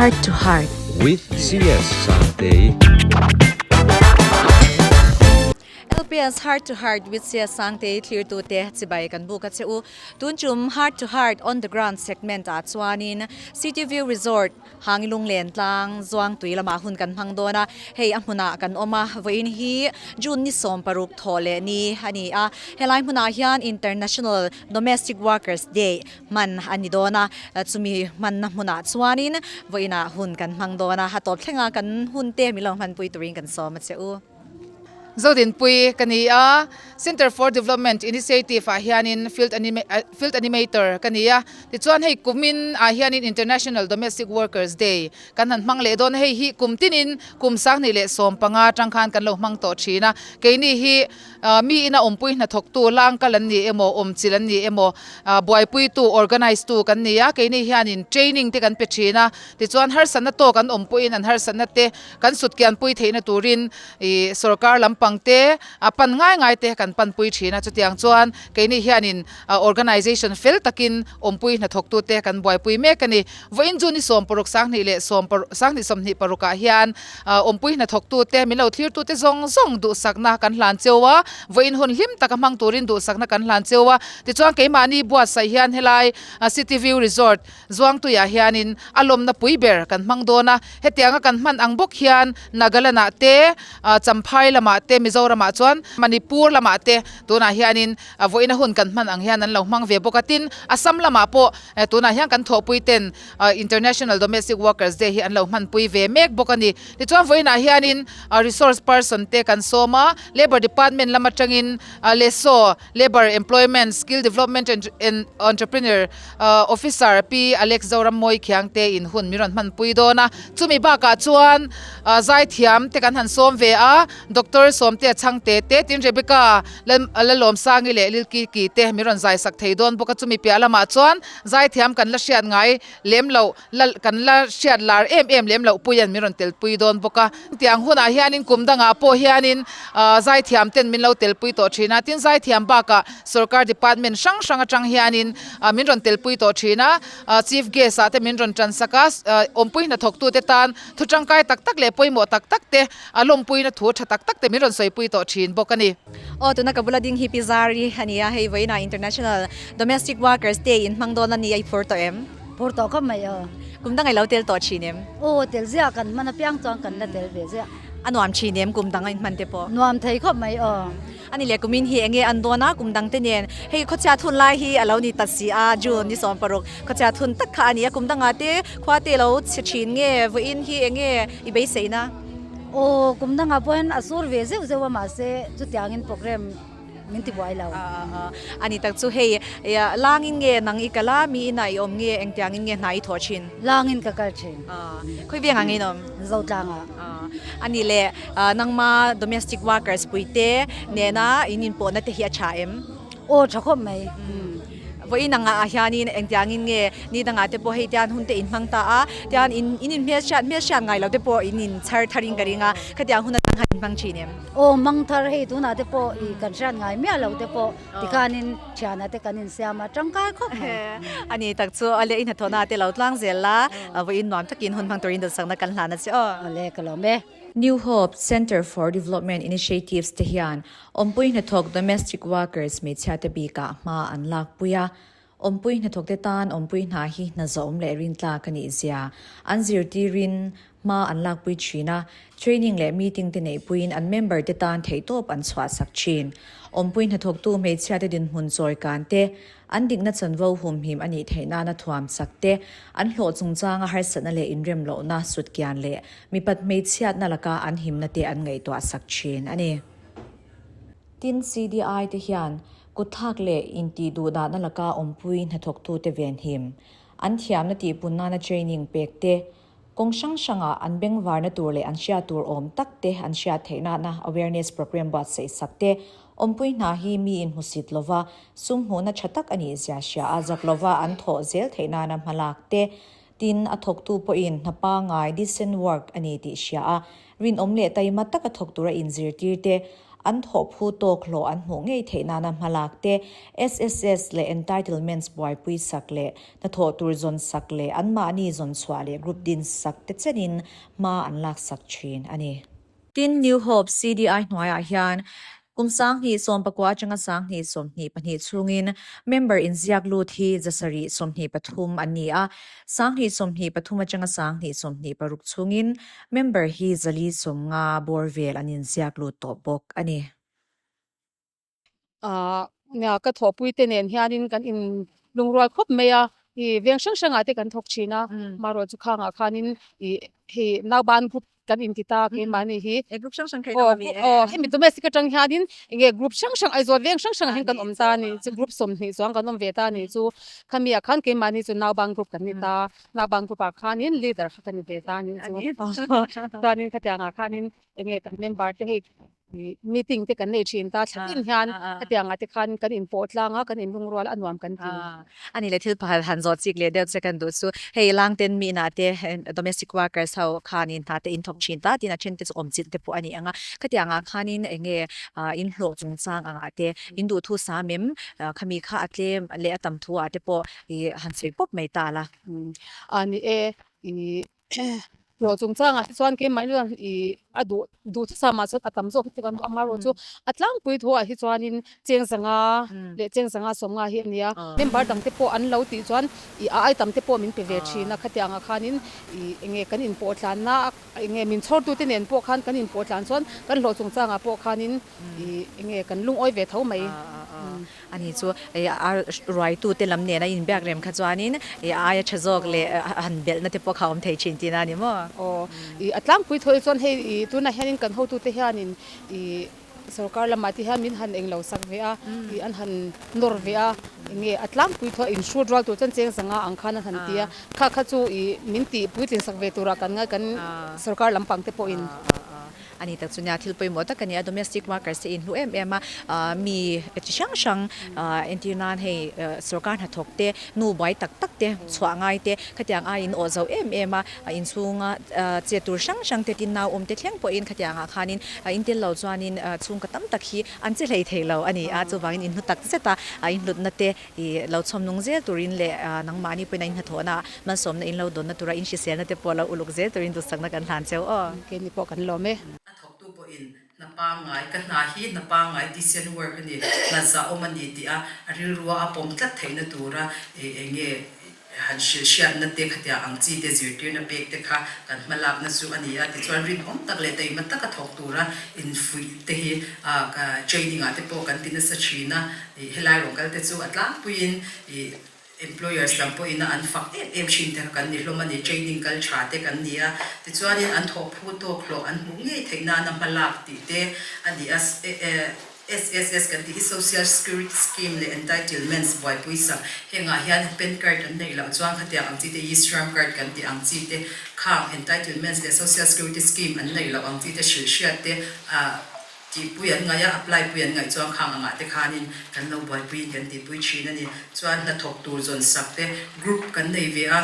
Heart to Heart. With CS Sangtei. LPS Heart to Heart with CS Sangtei thlirtute chibai kan buk a che u. Tun chum Heart to Heart on the ground segment ah chuanin City View Resort Hangi Lunglen tlang Zuangtui lamah hun kan hmang dawn a, hei a hmunah kan awm a, vawiin hi June ni 16 thawh leh ni a ni a, helai hmunah hian International Domestic Workers Day hman a ni dawn a, chumi hmanna hmunah chuanin vawiinah hun kan hmang dawn a, a tawp thlenga kan hun te min lo hmanpui turin kan sawm a che u. Zodinpui ka ni a, Centre for Development Initiative ah hianin field field animator ka ni a, tichuan hei kumin ah hianin International Domestic Workers Day kan han hmang leh dawn a, hei hi kum tinin kum 2015 atang khan kan lo hmang tawh thin a, keini hi mi ina awmpui hnathawktu langkal an ni emaw awmchilh an ni emaw buaipuitu organise tu kan ni a, keini hianin training te kan pe thin a, tichuan harsatna tawk an awm pawhin an harsatna te kan sutkianpui theihna turin Ih sorkar lampang te a pan ngai ngai te kan panpui thin a, chutiang chuan keini hianin organization fel takin awmpui hnathawktu te kan buaipui mek a ni. Vawiin June ni 16 20 26 ah hian awmpui hnathawktu te min lo thlirtu te zawng zawng duhsakna kan hlan cheu a, vawiin hun hlim taka hmang turin duhsakna kan hlan cheu a, tichuan keimahni buatsaih hian helai City View Resort Zuangtuiah hianin a lawmna pui ber kan hmang dawn a, hetianga kan hman ang bawk hian Nagaland-ah te, Champhai lamah te, Mizoramah chuan Manipur lamah te tunah hianin vawiina hun kan hman ang hian an lo hmang ve bawk a. Tin, Assam lamah pawh tunah hian kan thawhpui ten International Domestic Workers Day hi an lo hmanpui ve mek bawk a ni. Tichuan vawiinah hianin resource person te kan sawm a, Labour Department lam atangin LESO, Labour, Employment, Skill Development and Entrepreneur Officer Pi Alex Zorammawi Khiangte in hun min rawn hmanpui dawn a. Chumi bakah chuan zaithiam te kan han sawm ve a, Doctor Sawmtea Chhangte te, tin Rebecca Lalawmsangi leh Lilkiki te min rawn zaisak thei dawn bawk a. Chumi piah lamah chuan zaithiam kan la hriat ngai lem loh la kan la hriat lar em em lem loh puian min rawn telpui dawn bawk a. Tiang hunah hianin kum dangah pawh hianin zaithiam ten min lo telpui tawh thin a, tin zaithiam bakah sorkar department hrang hrang atang hianin min rawn telpui tawh thin a, chief guest ah te min rawn tansak a, awmpui hnathawktute tan thu tangkai tak tak leh pawimawh tak tak te a lawmpuina thu tha tak tak te min rawn sawipui tawh thin bawk a ni. Aw tuna ka bula ding hi Pi Zari a ni a, hei vawiinah International Domestic Workers Day in hmang dawn a ni a, i phur tawh em? Phur tawh khawp mai aw. Kum dang i lo tel tawh thin em? Aw tel ziah kan hman apiang chuan kan la tel ve ziah. A nuam thin em kum dang a inhman te pawh? Nuam thei khawp mai aw. A ni leh kumin hi enge an dawn a kum dang te nen hei khawchhia thun lai hi a lo ni ta si a June ni 16 khawchhia thun tak kha a ni a kum dangah te khua te lo chhe thin nge vawiin hi enge i beiseina? Aw kum dangah pawhin a sur ve zeuh zeuh a mahse chutiangin program min ti buai lo. A ni tak chu hei langin nge nang i kal a, mi inah i awm nge engtiangin nge hna i thawh thin? Langin ka kal thin. Khawi veng ang in awm? Zotlangah. A ni le, nangma domestic workers puite nena in inpawhna te hi a tha em? Aw tha khawp mai. Vawiin angah ah hianin engtiangin nge ni dangah te pawh hei tian hun te in hmang ta a, tian in in inhmelhriat hmelhriat ngai lo te pawh in inchhar tharin ka ring a, khatiang hun atang khan in hmang thin em? Aw mang thar hei tunah te pawh i kan hriat ngai miah lo te pawh tikhanin thianah te kan insiam a tangkai khawp mai. A ni tak chu a leh i hnathawhna te lo tlang zel la, vawiin nuam takin hun hmang turin dawtsakna kan hlan a che aw. Awle ka lawm e. New Hope Centre for Development Initiatives te hian awmpui hnathawk domestic workers hmeichhia te bikah hma an lakpui a, awmpui hnathawk te tan awmpui hna hi hna zawm leh rintlak a nih zia an zirtirin hma an lakpui thin a, training leh meeting te neihpuiin an member te tan theihtawp an chhuahsak thin. Awmpui hnathawktu hmeichhia te dinhmun chawi kan te, An dikna chanvo humhim a nih theih nana thuam chak te, an hlawh chungchanga harsatna leh inrem lohna sutkian leh mipat hmeichhiatna laka an himna te an ngaihtuah sak thin a ni. Tin, CDI te hian kutthlak leh intih duhdahna laka awmpui hnathawktute venhim, an thiamna tihpun nana training pek te, kawng hrang hranga an bengvarna tur leh an hriat tur awm tak te an hriat theih nana awareness program buatsaih sak te, awmpui hna hi mi inhmusit lova sum hmuhna tha tak a nih zia hria a zak lova an thawh zel theih nana hmalak te, tin a thawktu pawhin hna pangai decent work a ni tih hria a. Rinawm leh taima taka thawk tura inzirtir te, an thawh phu tawk hlawh an hmuh ngei theih nana hmalak te, SSS leh entitlements buaipui sak leh hnathawh tur zawn sak leh anmahni zawn chhuah leh group din sak te chenin hma an lak sak thin a ni. Tin, New Hope CDI hnuaiah hian Kum 2019 atanga 2022 chhungin member inziak lut hi 723 an ni a, 2023 atanga 2026 chhungin member hi 450 bawr vel an inziak lut tawh bawk a ni. Nia, ka thawhpuite nen hianin kan inlungrual khawp mai a, i veng hrang hrangah te kan thawk thin a, marawh chu khangah khanin i hei nauban group kan inti ta keimahni hi. E group hrang hrang kha in awm a mi e? Aw, hemi domestic atang hianin enge group hrang hrang Aizawl veng hrang hrangah hian kan awm ta a ni chu, group 20 chuang kan awm ve ta a ni chu, khami ah khan keimahni chu nauban group kan ni ta, nauban group ah khanin leader kha ka ni ve ta a ni chu. Chuanin khatiangah khanin enge kan member te hei Meeting te kan nei thin ta thla tin hian hetiangah te khan kan inpawh tlang a, kan inlungrual a nuam kan ti. A ni le thil pakhat han zawh chik leh deuh che kan duh chu hei langten mi inah te domestic workers ho khanin hna te in thawk thin ta tin a then te chu awm chilh te pawh a ni ang a, khatiangah khanin eng nge in hlawh chungchang angah te in duh thu sam em khami kha a tlem leh a tam thu ah te pawh i han sawi pawp mai ta la. A ni e, i Hlawh chungchangah te chuan keimah chuan ih a duh duh thusam ah chuan a tam zawk hi chu kan duh a amaherawh chu a tlangpui thu ah hi chuanin cheng zanga leh cheng zanga sawmnga hi a nia member dang te pawh an lo tih chuan ih a ai tam te pawh min pe ve thin a khatiang ah khanin ih eng nge kan inpawh tlanna eng nge min chhawr tu te nen pawh khan kan inpawh tlan chuan kan hlawh chungchangah pawh khanin ih eng nge kan lungawi ve tho mai. A ni chu a ruaitute lam nena inbiak rem kha chuanin a aia tha zawk leh han belhna te pawh kha a awm thei thin tihna a ni maw? Aw, i a tlangpui thawi chuan hei i tunah hianin kan hotute hianin i sorkar lamah te hian min han englo sak ve a, i an han nawr ve a, enge a tlangpui thawi inhrut rual tur chuan cheng zanga ang khan an han ti a, kha kha chu i min tih puitlin sak ve turah kan ngai kan sorkar lampang te pawhin. A ni tak chu nia thil pawimawh tak a ni a, domestic workers te inhlu em em a, mi chi hrang hrang entir nan hei sorkar hnathawk te, nu buai tak tak te, chhuah ngai te khatiang aiin awh zo em em a, inchhunga che tur hrang hrang te tin nau awm te thleng pawhin khatiang ah khanin intel lo chuanin chhungkaw tam tak hi an che hlei thei lo a ni a, chuvangin inhlu tak zet a, inhlutna te I lo chhawm nung zel turin leh nangmahni pawhin a inhnathawhna malsawmna in lo dawnna tura in hriselna te pawh lo uluk zel turin duhsakna kan hlan cheu aw. Keini pawh kan lawm e. A thawktu pawhin hna pangngai, ka hna hi hna pangngai decent work a ni, hna zahawm a ni tih a rilrua a pawm tlat theihna tura eng nge han hrilh hriatna te khatia ang chi te zirtirna pek te kha kan hmalakna chu a ni a. Tichuan rinawm tak leh taima taka thawk tura infuih te hi training ah te pawh kan ti nasa thin a. Ih helai rawn kal te chu a tlangpuiin ih employers lam pawhin a an fak em em thin te kha kan ni hlawm a ni, training kal tha te kan ni a, tichuanin an thawh phu tawk hlawh an hmuh ngei theih nana hma lak tih te a ni a, SSS kan tih hi Social Security Scheme leh Entitlements buaipui sak hengah hian pen card an neih loh chuan khatiang ang chi te E-Shram card kan tih ang chi te khang entitlements leh Social Security Scheme an neih loh ang chi te hrilh hriat te ah Tihpui an ngaih a, apply pui an ngaih chuan khang angah te khanin kan lo buaipuiin kan tihpui thin a ni. Chuan hnathawk tur zawn sak te group kan nei ve a,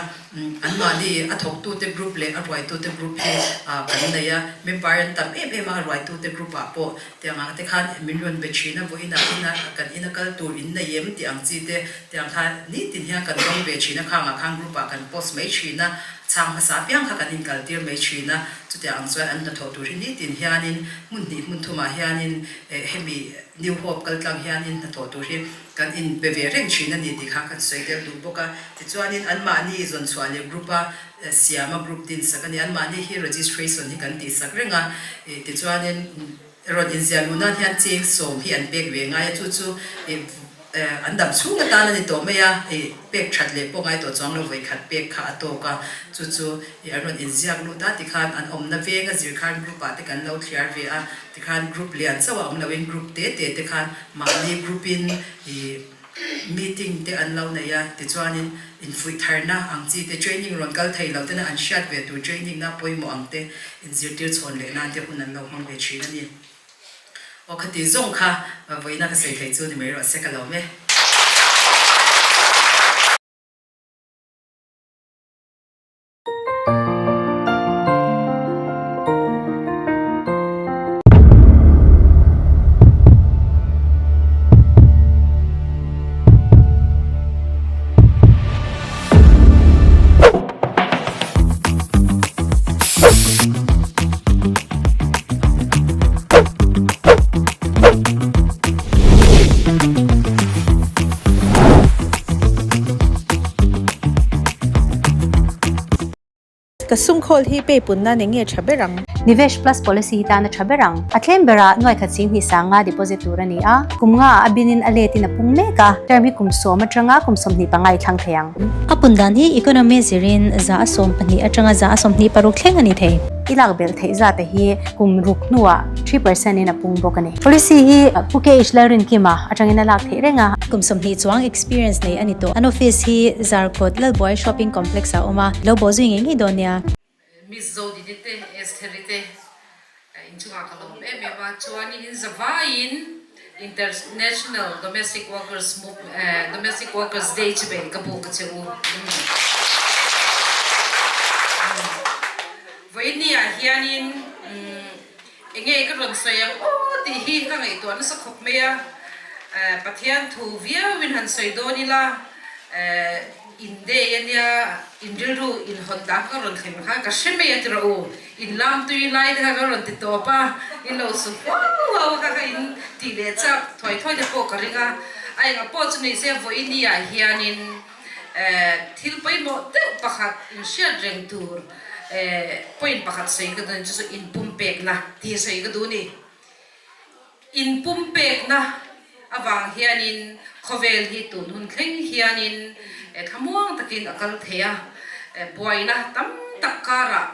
anmahni a thawktute group leh a ruaitute group hi kan nei a, member an tam em em a, a ruaitute group ah pawh tiang ang te khan min rawn be thin a, vawiinah ina kan ina kal tur in nei em tih ang chi te tiang kha nitin hian kan dawng ve thin a, khangah khan group ah kan post mai thin a, chhang hmasa apiang kha kan inkaltir mai thin a. Chutiang ang chuan an hnathawh tur hi nitin hianin hmun hnih hmun thumah hianin hemi New Hope kaltlang hianin hnathawh tur hi kan inpe ve reng thin a ni tih kha kan sawi tel duh bawk a. Tichuanin anmahni zawnchhuah leh group a siama group din sak a ni. Anmahni hi registration hi kan tihsak reng a. Tichuanin rawn inziah luh nan hian cheng sawm hi an pek ve ngai a, chu chu an dam chhung atan a ni tawh mai a, ih pek that leh pawh ngai tawh chuang lo vawi khat pek kha a tawk a, chu chu ih an rawn inziak lut a, tikhan an awmna venga zir khan group ah te kan lo thliar ve a, tikhan group lian chauh a awm loin group te te te khan mahni group in ih meeting te an lo nei a, tichuanin infuih tharna ang chi te training rawn kal thei lo tena an hriat ve tur training na pawimawh ang te inzirtir chhawn leh nan te hun an lo hmang ve thin a ni. Aw khati zawng kha vawiina ka sawi thei chu ni mai rawh se ka lawm e. khawl hi pay pun nan eng nge tha ber ang? Nivesh Plus Policy hi tan a tha ber ang. A tlem berah nuai khat sing hnih sanga deposit tur a ni a, kum nga ah a binin a let in a pung mek a, term hi kum sawm atanga kum 25 i thlang thei ang. A pun dan hi economy zirin 112 atanga 126 thleng a ni thei. I lak belh theih zat te hi kum ruk hnuah 3% in a pung bawk a ni. Policy hi Pu KH Lalrinkima atangin a lak theih reng a. Kum 20 chuang experience nei a ni tawh. An office hi Zarkawt Lalbuai Shopping Complex ah a awm a, lo bawh zui ngei ngei dawn nia. Miss Zodini te, Estheri te inchungah ka lawm em em a, chuan in zavaiin International Domestic Workers Domestic Workers Day chu bei ka buk a che u. Vawiin ah hianin enge ka rawn sawi ang aw tih hi ka ngaihtuah nasa khawp mai a, Pathian thu viauin han sawi dawn ila, In day a nia, in rilru in hawn dan ka rawn thleng kha ka hre mai a ti rawh u, in lam tui lai te kha ka rawn ti tawp a, in lo su huau huau a kha ka in tih leh chak thuai thuai te pawh ka ring a, a engah pawh chu ni se vawiin ah hianin thil pawimawh deuh pakhat in hriat reng tur point pakhat sawi ka duh a ni chu chu in pumpekna tih sawi ka duh a ni. Inpumpekna avang hianin khawvel hi tun hun thleng hianin thlamuang takin a kal thei a, buaina tam tak karah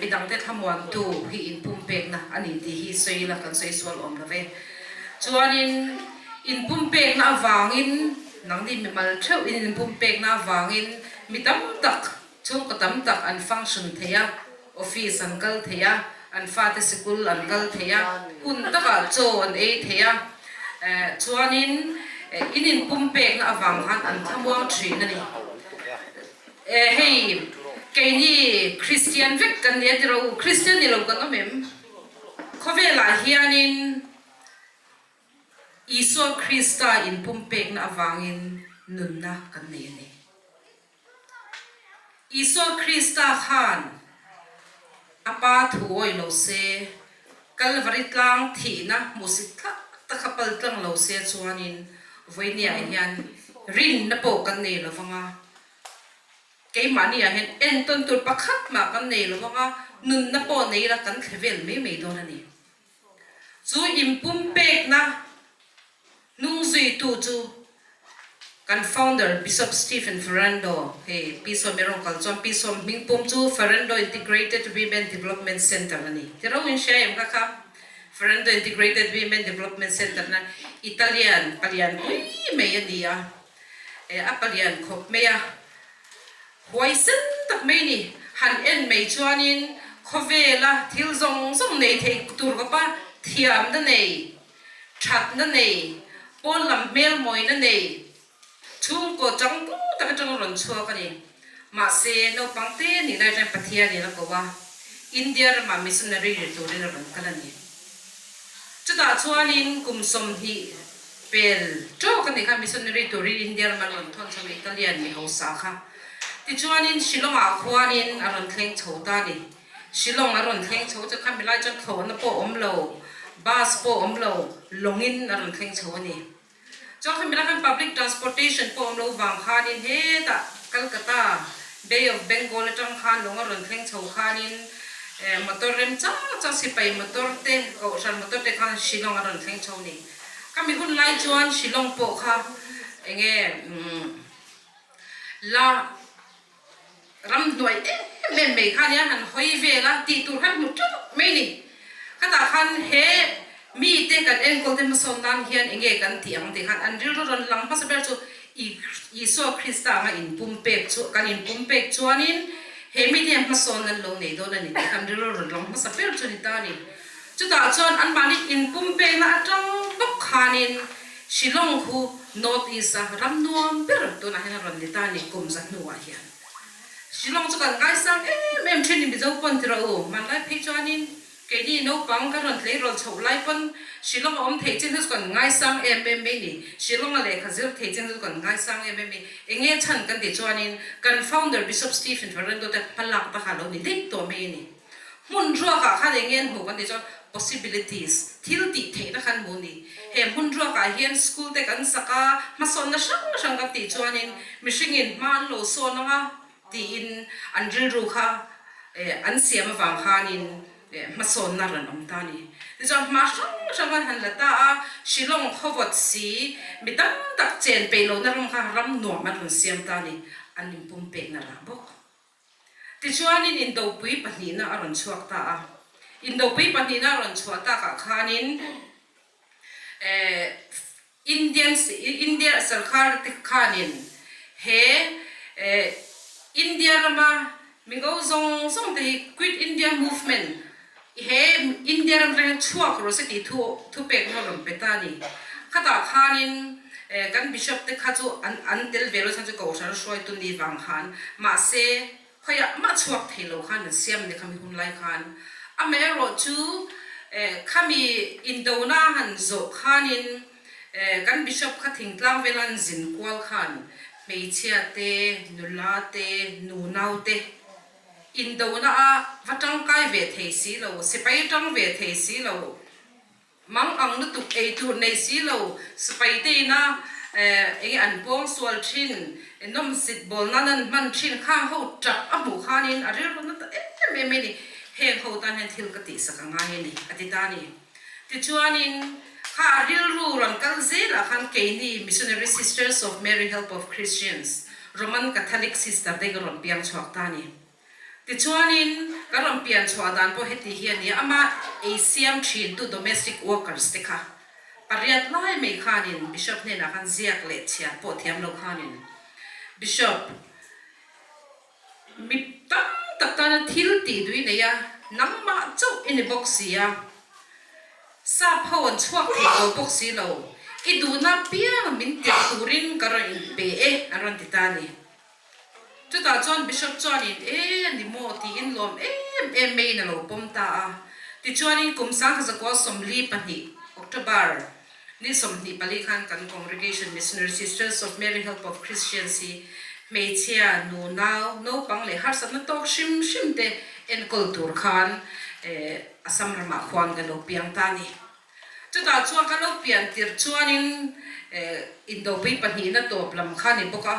midangte thlamuantu hi inpumpekna a ni tih hi sawi ila kan sawi sual awm lo ve. Chuanin inpumpekna avangin nangni mimal theuh in inpumpekna avangin mi tam tak Chhungkaw tam tak an function thei a, office an kal thei a, an fate sikul an kal thei a, hun takah chaw an ei thei a, chuanin in inpumpekna avang khan an thlamuang thin a ni. Hei keini Kristian vek kan ni a ti rawh u, Kristian ni lo kan awm em? Khawvelah hianin Isua Krista inpumpekna avangin nunna kan nei a ni. Isua Krista khan a Pa thu awih lo se, Kalvari tlang thihna hmuhsit thlak tak kha pal tlang lo se chuanin vawinia hian rinna pawh kan nei lo vang a, keimahniah hian entawn tur pakhat mah kan nei lo vang a, nunna pawh nei ila kan thle vel mai mai dawn a ni. Chu inpumpekna Hnung zuitu chu kan founder Bishop Stephen Ferrando, hei Pi Sawmi rawng kal chuan Pi Sawm hming pum chu Ferrando Integrated Women Development Centre a ni. Ti ro in hria em kha kha? Ferrando Integrated Women Development Centre na Italian palian pui mai a ni a, a palian khawp mai a. Huaisen tak mai ni. Han en mai chuanin khawvela thil zawng zawng nei thei tur khawpa thiamna nei, thatna nei, pawn lam hmel mawina nei, chhungkaw changtu tak atanga rawn chhuak a ni. Mahse, naupang te nih lai atangin Pathianin a ko a, India ramah missionary ri turin a rawn kal a ni. Chutah chuanin kum 20 pel tawk a nih kha missionary turin India ramah an rawn thawn chho a, Italian mi hausa kha. Tichuanin Shillong-ah khuanin a rawn thleng chho ta a ni. Shillong a rawn thleng chho chu khami lai chuan thlawhna pawh awm lo, bus pawh awm lo, lawngin a rawn thleng chho a ni. Chuan khami lai khan public transportation pawh awm lo vang khanin hetah Calcutta, Bay of Bengal atang khan lawng a rawn thleng chho khanin motor rem chang chang sipai motor te, kohhran motor te khan Shillong a rawn thleng chho a ni. Khami hun lai chuan Shillong pawh kha enge la Ramhnuai em em mai kha nia han hawi vel a, tih tur khan hmu teuh mai ni. Khatah khan he mite kan enkawl te hmasawn nan hian enge kan tih ang tih khan an rilru rawn lang hmasa ber chu Isua Krista anga inpumpek chu kan inpumpek chuanin he mite hian hmasawn nan lo nei dawn a ni tih khan rilru rawn lang hmasa ber chu a ni ta a ni. Chutah chuan anmahni inpumpekna atang bawk khanin Shillong khu North East a ram nuam ber tunah hian a rawn ni ta a ni kum za hnuah hian. Shillong chu kan ngaisang em em thin ni Mizo pawn ti rawh u. Hmanlai phei chuanin keini naupang kan rawn tleirawl chhoh lai pawn Shillong a awm thei chin hi chu kan ngaisang em em mai ni. Shillong a lehkha zir thei chin hi chu kan ngaisang em em mai. Enge chhan kan tih chuanin kan founder Bishop Stephen Ferrando te hmalak ta kha a lo ni daih tawh mai a ni. Hmun ruakah khan eng nge an hmuh kan tih chuan possibilities, thil tih theihna khan hmuh a ni. He hmun ruakah hian school te kan sak a, hmasawnna hrang hrang kan tih chuanin mihringin hma an lo sawn ang a tiin an rilru kha An siam avang khanin hmasawnna rawn awm ta a ni. Tichuan hma hrang hrang an han la ta a, Shillong khawvawt si mi tam tak chen peih lohna ram kha ram nuam an rawn siam ta a ni, an inpumpekna rah bawk. Tichuanin Indopui pahnihna a rawn chhuak ta a, Indopui pahnihna a rawn chhuah takah khanin Indian India sarkar te khanin he India rama mingo zawng zawng te hi Quit India Movement he India ram atang hian chhuak rawh se tih thu thupekna rawn pe ta a ni. Khatah khanin kan Bishop te kha chu an an tel ve lo chhan chu Kohhran hruaitu ni vang khan mahse Khawiah mah chhuak thei lo khan an siam ni khami hun lai khan. Amaherawhchu khami indona han zawh khanin kan Bishop kha thingtlang vela an zin kual khan hmeichhia te, nula te, nunau te indona a va tangkai ve thei si lo, sipai tang ve thei si lo, Mang ang lutuk ei tur nei si lo, sipai te ina enge an pawng sual thin, nawmsit bawl nan an hman thin khang ho tap a hmuh khanin a rilru na ta em em a ni, heng ho tan hian thil ka tihsak a ngai a ni, a ti ta a ni. Tichuanin kha a rilru rawn kal zelah khan keini Missionary Sisters of Mary Help of Christians, Roman Catholic Sister te ka rawn piang chhuak ta a ni. Tichuanin, kan rawn pian chhuah dan pawh heti hi a ni a, amah ei siam thintu domestic workers te kha pariat lai mai khanin Bishop hnenah khan ziak leh chhiar pawh thiam lo khanin Bishop mi tam tak tana thil tih duh i nei a, nangmah chauh i ni bawk si a, sap ho an chhuak thei tawh bawk si lo, i duhna piang min tirh turin ka rawn inpe e an rawn ti ta a ni. Chutah chuan Bishop chuanin, E, a ni maw? tiin lawm em em maiin a lo pawm ta a. Tichuanin kum 1924 October ni 24 khan kan Congregation Missionary Sisters of Mary Help of Christians hi hmeichhia, nu nau, naupang leh harsatna tawk hrim hrim te enkawl tur khan Assam ramah khuan kan lo piang ta a ni. Chutah chuan ka lo pian tirh chuanin indopui pahnihna tawp lam kha a ni bawk a,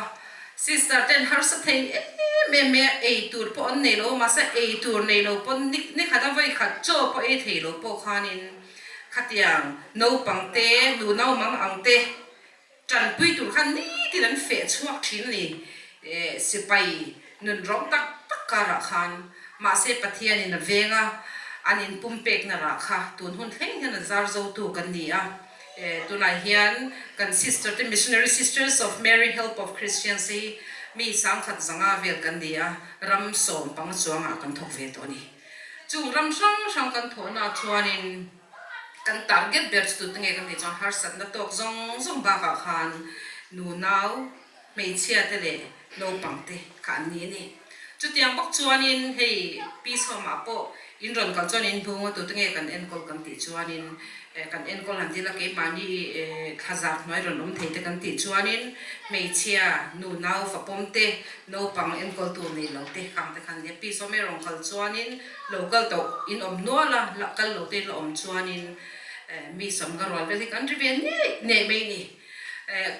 sister ten harsa thei em em mai a, ei tur pawh an nei lo, mahse ei tur nei lo pawn ni ni khat a vawi khat chaw pawh ei thei lo pawh khanin khatiang naupang te, nu naumang ang te Tanpui tur khan nitin an feh chhuak thin a ni. Sipai nun rawng tak tak karah khan mahse Pathianin a veng a, an inpumpekna rah kha tun hun thleng hian a zar zotu kan ni a. Tunah hian kan sister te Missionary Sisters of Mary Help of Christians hi mi sangkhat zanga vel kan ni a, ram sawm panga chuangah kan thawk ve tawh a ni. Chung ram hrang hrang kan thawhnaah chuanin, Kan target ber chu tute nge kan tih chuan harsatna tawk zawng zawng bakah khan nunau, hmeichhia te leh naupang te kha an ni a ni. Chutiang bawk chuanin hei Peace Home ah pawh in rawn kal chuan in hnung a tute nge kan enkawl kan tih chuanin kan enkawl han dil a keimahni thlazar hnuai rawn awm thei te kan tih chuanin hmeichhia, nunau, fapawm te, naupang enkawltu nei lo te khang te kha an ni a. Peace Home rawn kal chuanin Lo kal tawh in awm nual a, la kal lo te in la awm chuanin mi sawmga rual vel hi kan ri ve ngei ngei mai ni.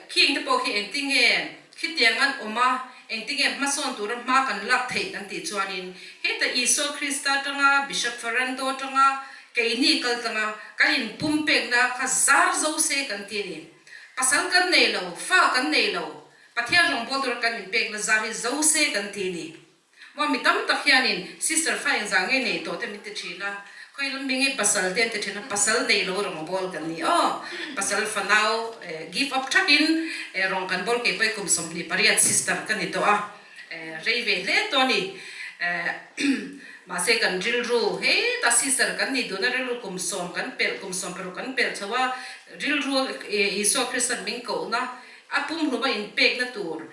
Khing te pawh khi engtinge khitiang an awm a, engtinge hmasawn tura hma kan lak theih kan tih chuanin heta Isua Krista atanga Bishop Ferrando atanga keini kal tlanga kan inpumpekna kha zar zo se kan ti a ni. Pasal kan nei lo, fa kan nei lo, Pathian rawngbâwl tura kan inpekna zar hi zo se kan ti a ni. Maw mi tam tak hianin sister fa engzah nge nei tawh te min ti thin a, khawi lam mi nge pasal te an ti thin a, pasal nei lo rawng bawl kan ni aw, pasal fanau give up thakin rawng kan bawl kei pawh i kum 28 sister ka ni tawh a, rei ve hle tawh a ni, mahse kan rilru hetah sister kan nih duhna rilru kum sawm kan pelh kum 16 kan pelh chho a, rilru Isua Krista'n min kohna A pumhlum a inpekna tur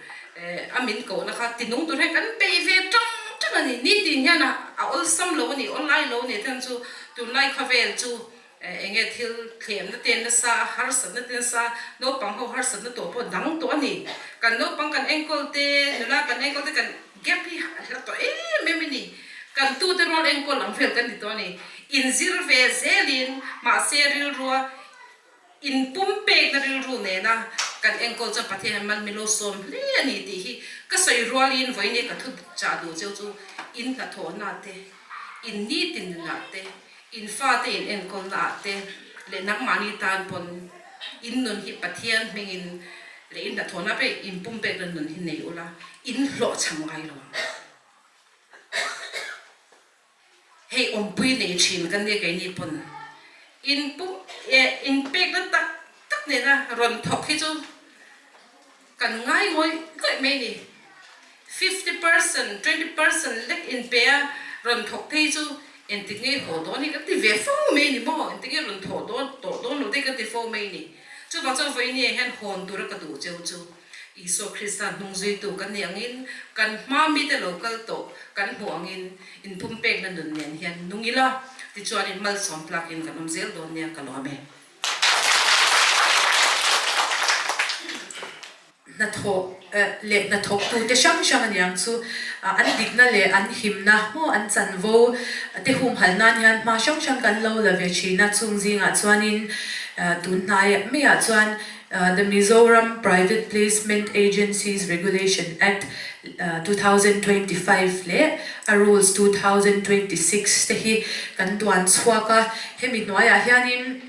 a min kohna kha tinung tur hian kan bei ve tang tang a ni. Nitin hian a awlsam lo a ni, awlai lo a ni. Chuan chu tunlai khawvel chu eng nge thil thlemna te nasa a, harsatna te nasa a, naupang ho harsatna tawh pawh dang tawh a ni. Kan naupang kan enkawl te, nula kan enkawl te kan gap hi a hla tawh em em a ni. Kan tute rual enkawl ang vel kan ni tawh a ni. Inzir ve zelin mahse rilrua Inpumpekna rilru nena kan enkawl chuan Pathian hian mal milo sawm hle a ni tih hi ka sawi rualin vawiin ka thu chah duh cheu chu. In hnathawhna te, in nitin nunah te, in fate in enkawlna ah te leh nangmahni tan pawn in nun hi Pathian hmingin leh in hnathawhna pek in pumpekna nun hi nei ula, in hlawhchham ngai lo ang. Hei awmpui nei thin kan nia keini pawn in pum eh in pekna tak tak nena rawn thawk hi chu kan ngai ngawih ngawih mai ni. 50 percent, 20 percent lek in pe a rawn thawk phei chu engtik nge haw dawn hi kan ti ve fo mai ni maw? Engtik nge rawn thawh dawn tawh dawn lo te hi kan ti fo mai ni. Chuvang chuan vawiin hian hawn tura ka duh cheu chu. Isua Krista hnung zuitu kan nih angin, kan hma mite lo kal tawh kan hmuh angin inpumpekna nun nen hian nung ila, tichuanin malsawm tlakin kan awm zel dawn nia ka lawm e. Hnathawh leh hnathawktute hrang hrang aniang chu an dikna leh an himna maw an chanvo te humhalh nan hian hma hrang hrang kan lo la ve thin a, chung zingah chuanin tunhnai maiah chuan The Mizoram Private Placement Agencies Regulation Act, 2025 leh a Rules, 2026 te hi kan duan chhuak a. Hemi hnuaiah hianin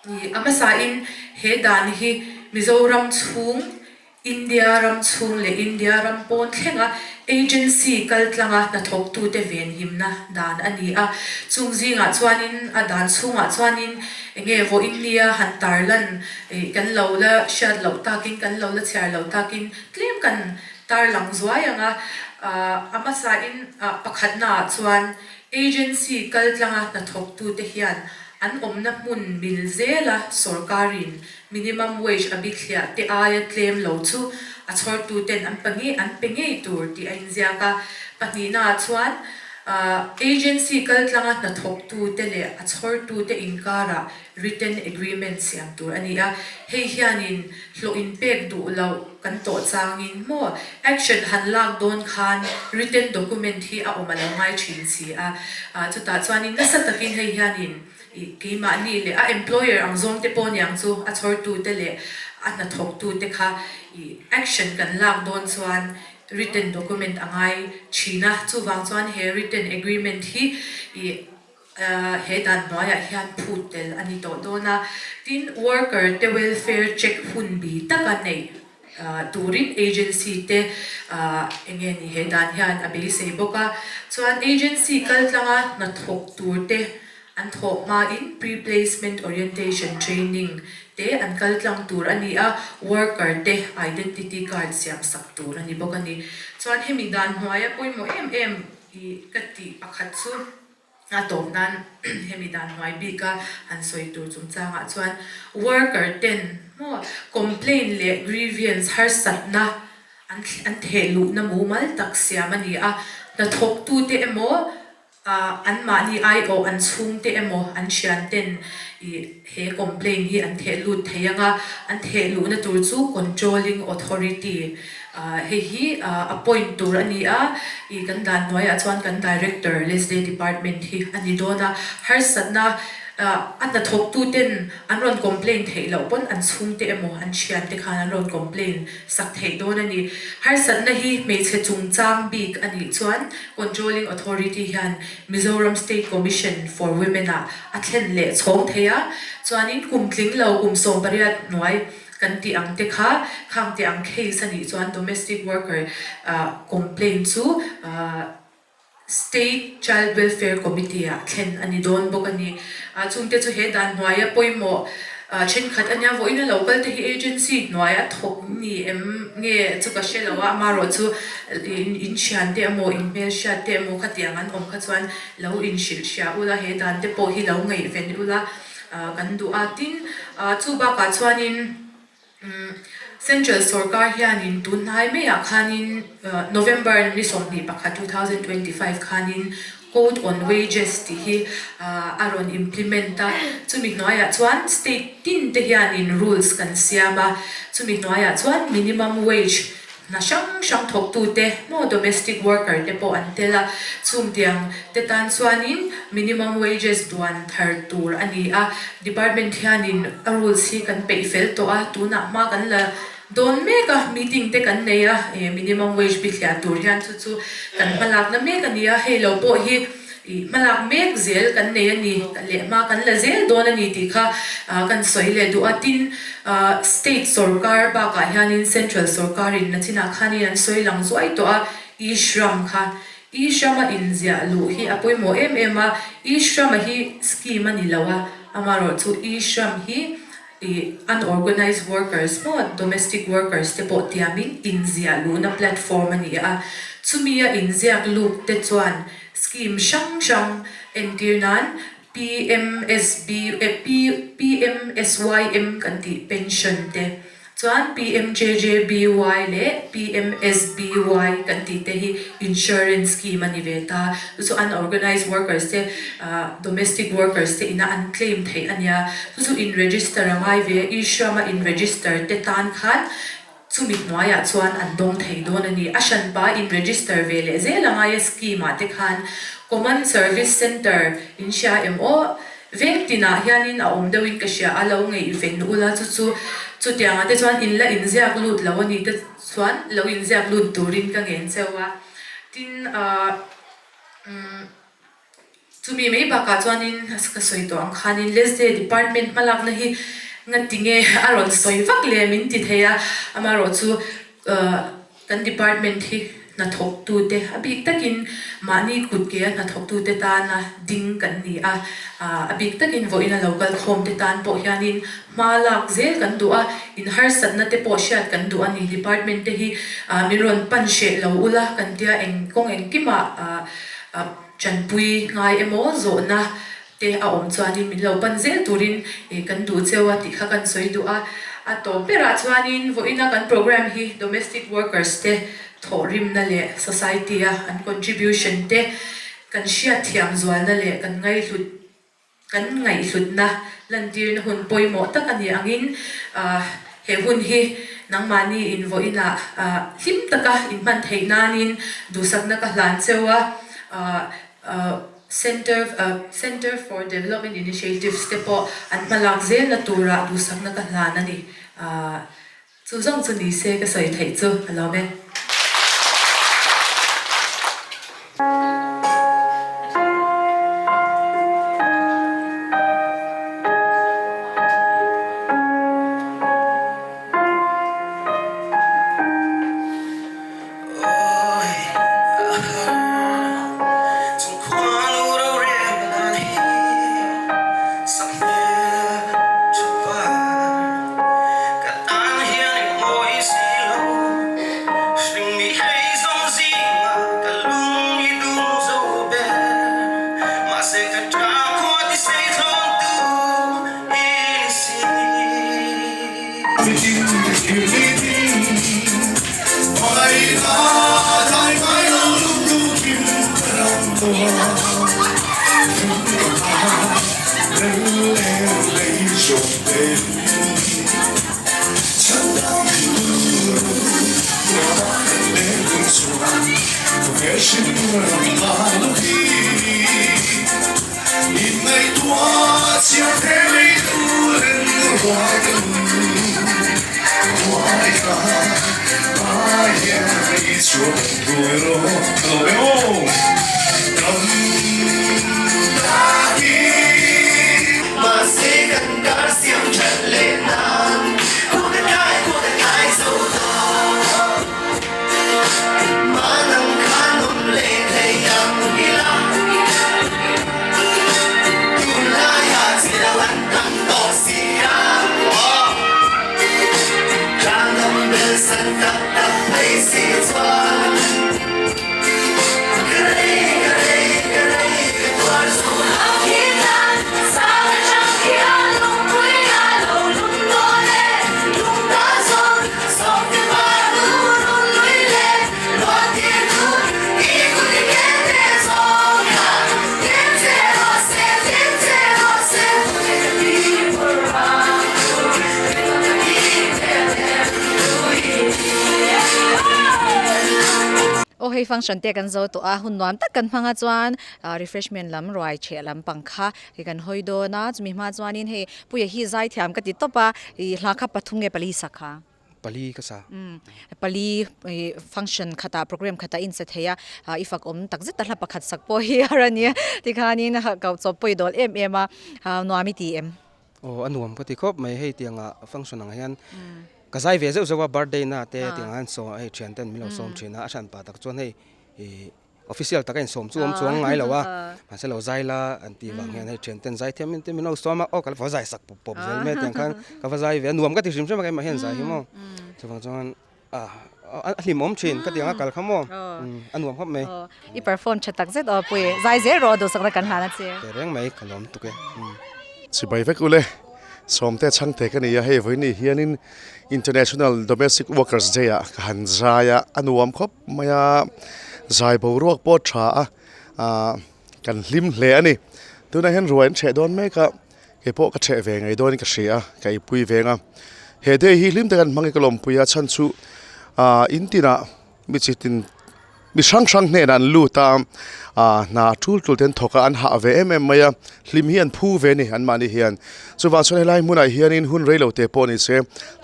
a hmasain he dan hi Mizoram chhung, India ram chhung leh India ram pawn thlenga agency kaltlanga hnathawktute venhimna dan a ni a. Chung zingah chuanin a dan chhungah chuanin enge vawiin nia han tarlan kan lo la hriat loh takin, kan lo la chhiar loh takin tlem kan tarlang zuai ang a. A hmasain pakhatnaah chuan agency kaltlanga hnathawktute hian an awmna hmun mil zela sorkarin Minimum wage a bithliah te aia tlem lo chu a chhawrtuten an pa ngei an pe ngei tur tih a inziak a. Pahnihnaah chuan agency kaltlanga hnathawktute leh a chhawrtute inkarah written agreement siam tur a ni a. Hei hianin hlawh inpek duh loh kan tawh changin maw action han lak dawn khan written document hi a awm a lo ngai thin si a. Chutah chuanin nasa takin hei hianin I keimahni leh a employer ang zawng te pawh niang chu a chhawrtu te leh a hnathawktu te kha i action kan lak dawn chuan written document a ngai thin a, chuvang chuan he written agreement hi i he dan hnuaiah hian phut tel a ni tawh dawn a. Tin, worker te welfare check hun bi taka neih turin agency te eng nge ni he dan hian a beisei bawk a, chuan agency kaltlanga hnathawk tur te An thawh hmain pre-placement orientation training te an kal tlang tur a ni a, worker te identity card siam sak tur a ni bawk a ni. Chuan hemi dan hnuaia pawimawh em em i ka tih pakhat chu a tawp nan hemi dan hnuai bika han sawi tur chungchangah chuan worker ten maw complaint leh grievance harsatna an theh luhna mumal tak siam a ni a, hnathawktute emaw Anmahni aiawh an chhungte emaw an thianten i he complaint hi an theh lut thei ang a, an theh luhna tur chu controlling authority hei hi appoint tur a ni a, i kan dan hnuaiah chuan kan director Lesde department hi a ni dawn a, harsatna a hnathawktuten an rawn complaint theih loh pawn an chhungte emaw an thiante khan an rawn complaint sak theih dawn a ni. Harsatna hi hmeichhe chungchang bik a nih chuan Controlling Authority hian Mizoram State Commission for Women ah a thlen leh chhawng thei a, chuanin kum tling lo kum 18 hnuai kan tih ang te kha khang tih ang case a nih chuan domestic worker complaint chu State Child Welfare Committee ah thlen a ni dawn bawk a ni. Chungte chu he dan hnuaia pawimawh thenkhat a nia, vawiin a lo kal te hi agency hnuai a thawk ni em nge chu ka hre lo a, amaherawh chu in thian te emaw in hmelhriat te emaw khatiang an awm kha chuan lo inhrilh hria ula, he dan te pawh hi lo ngaihven ula kan duh a. Tin, chu bakah chuanin. Central sorkar hianin tun hnai maiah khanin November ni 21, 2025 khanin Code on Wages tih hi a rawn implement a, chumi hnuaiah chuan state tin te hianin rules kan siam a, chumi hnuaiah chuan minimum wage hna hrang hrang thawktute maw domestic worker te pawh an tel a, chungtiang te tan chuanin minimum wages duan thar tur a ni a, department hianin a rules hi kan peih fel tawh a, tunah hma kan la. dawn mek a, meeting te kan nei a, minimum wage bithliah tur hian chu chu kan hmalakna mek a ni a, hei lo pawh hi ih hmalak mek zel kan nei a ni leh hma kan la zel dawn a ni tih kha kan sawi leh duh a, tin state sorkar bakah hianin central sorkarin nachinah khanin an sawi lang zuai tawh a, e-shram kha E-Shrama inziah luh hi a pawimawh em em a, E-Shrama hi scheme a ni lo a, amaherawhchu E-Shram hi ih unorganised workers maw, domestic workers te pawh tiamin inziah luhna platform a ni a, chumi a inziak luk te chuan scheme hrang hrang entir nan PMSB PMSYM kan tih pension te Chuan PMJJBY leh PMSBY kan tih te hi insurance scheme a ni ve ta. Chu chu unorganised workers te, domestic workers te ina an claim theih a nia. Chu chu in register a ngai ve a, e-Shram a in register te tan khan chumi hnuaiah chuan an dawng thei dawn a ni. A hranpa in register ve leh zel a ngai a scheme ah te khan Common Service Centre in hria em aw? Veng tinah hianin a awm deuhin ka hria a, lo ngaihven ula chu chu chutiangah te chuan in la inziak lut lo a ni te chuan lo inziak lut turin ka ngen cheu a. Tin ahh umm chumi mai bakah chuanin ka sawi tawh ang khanin Lesde department hmalakna hi ngati nge a rawn sawi vak le min ti thei a, amaherawhchu ahh Kan department hi hnathawktute, a bik takin mahni kut ke a hnathawktute tana ding kan ni a, a bik takin vawiin a lo kal khawmte tan pawh hianin hma lak zel kan duh a, in harsatna te pawh hriat kan duh a ni. Department te hi min rawn pan hreh lo ula kan tia eng kawng engkimah tanpui ngai emaw zawhna te a awm chuanin min lo pan zel turin kan duh cheu a tih kha kan sawi duh a. A tawp berah chuanin vawiina kan programme hi domestic workers te thawhrimna leh society a an contribution te kan hriatthiam zualna leh kan ngaihhlut kan ngaihhlutna lantirna hun pawimawh tak a ni angin he hun hi nangmahni in vawiinah hlim taka inhman theih nanin duhsakna ka hlan cheu a. Centre Centre for Development Initiatives te pawh an hmalak zelna turah duhsakna ka hlan a ni. Chu zawng chu ni se ka sawi theih chu a lawm e. Aw hei function te kan zo tawh a hun nuam tak kan hmang a chuan refreshment lam ruai chheh lampang kha hei kan hawi dawn a chumi hma chuanin hei puia hi zai thiam ka ti tawp a ih hla kha pathum nge pali sak kha. Pali ka sa. Pali function khatah program khatah in sa thei a, i fak awm tak zet a hla pakhat sak pawh hi a rawn i tikhanin kau chawp pawh i dawl em em a, nuam i ti em? Aw a nuam ka ti khawp mai, hei tiangah function ang hian ka zai ve zeuh zeuh a birthday na te tiangah hian saw hei thian ten min lo sawm thin a, a hran pah tak chuan hei ih Official taka insawm chu awm chuang ngai lo a, mahse lo zai la an tih vang hian hei thian ten zai thiam in te min lo sawm a, aw ka la va zai sak pawp pawp zel mai a tiang khan ka va zai ve a, nuam ka ti hrim hrim a keimah hian zai hi maw chuvang chuan a a hlimawm thin ka tiang a kal kha maw a nuam khawp mai. I perform tha tak zet aw pui zai zel rawh duhsakna kan hlan a che. Tehreng mai ka lawm tuk e. Chibai vek ule Sawmte chhangte ka ni a, hei vawiin ni hianin International Domestic Workers Day ah ka han zai a, a nuam khawp mai a, zai boruak pawh a tha a, ah kan hlim hle a ni. Tunah hian ruai an chheh dawn mek a, kei pawh ka chheh ve ngei dawnin ka hria a, ka eipui veng a. He day hi hlim takin an hmang i ka lawmpui a, chhan chu ah in tinah Mi chitin mi hrang hrang hnenah an lut a, ah hna tul tul te an thawk a, an hah ve em em mai a, hlim hi an phu ve a ni anmahni hian. Chuvang chuan helai hmunah hianin hun rei lo te pawh ni se,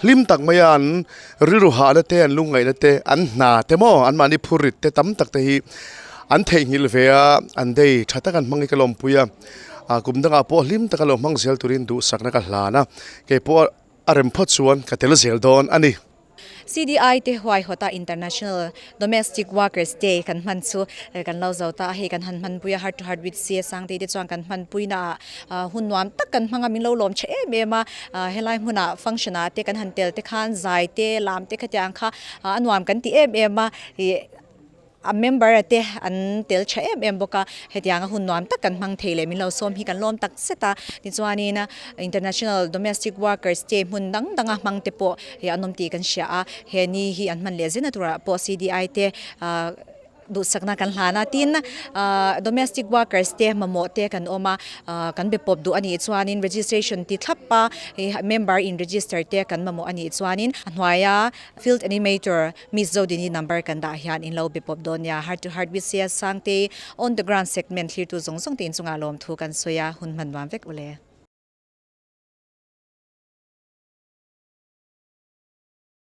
hlim tak maia an rilru hahna te, an lungngaihna te, an hna te maw anmahni phurrit te tam tak te hi an theihnghilh ve a, an day tha tak an hmang hi ka lawmpui a, ah kum dangah pawh hlim taka lo hmang zel turin duhsakna ka hlan a, keipawh a rem phawt chuan ka tel zel dawn a ni. CDI te huaihawta International Domestic Workers Day kan hman chu kan lo zo ta a, hei kan han hmanpui a, Heart to Heart with CA Sangtei te chuan kan hmanpui naah hun nuam tak kan hmang a, min lo lawm tha em em a, helai hmunah function ah te kan han tel te khan zai te lam te khatiang kha a nuam kan ti em em a, ih. A member a te an tel tha em em bawk a, hetianga hun nuam tak kan hmang thei leh min lo sawm hi kan lawm tak zet a. Tichuanin International Domestic Workers Day hmun dang danga hmang te pawh hi an awm tih kan hria a, he ni hi an hman leh zena turah pawh CDI te duhsakna kan hlan a. Tin, domestic workers te mamawh te kan awm a, kan be pawp duh a nih chuanin registration ti thlap a, member in register te kan mamawh a nih chuanin a hnuaia field animator Miss Zodini number kan dah hian in lo be pawp dawn nia. Heart to Heart with Sia Sangtei on the ground segment thlirtu zawng zawng te inchungah lawmthu kan sawi a, hun hman nuam vek ule.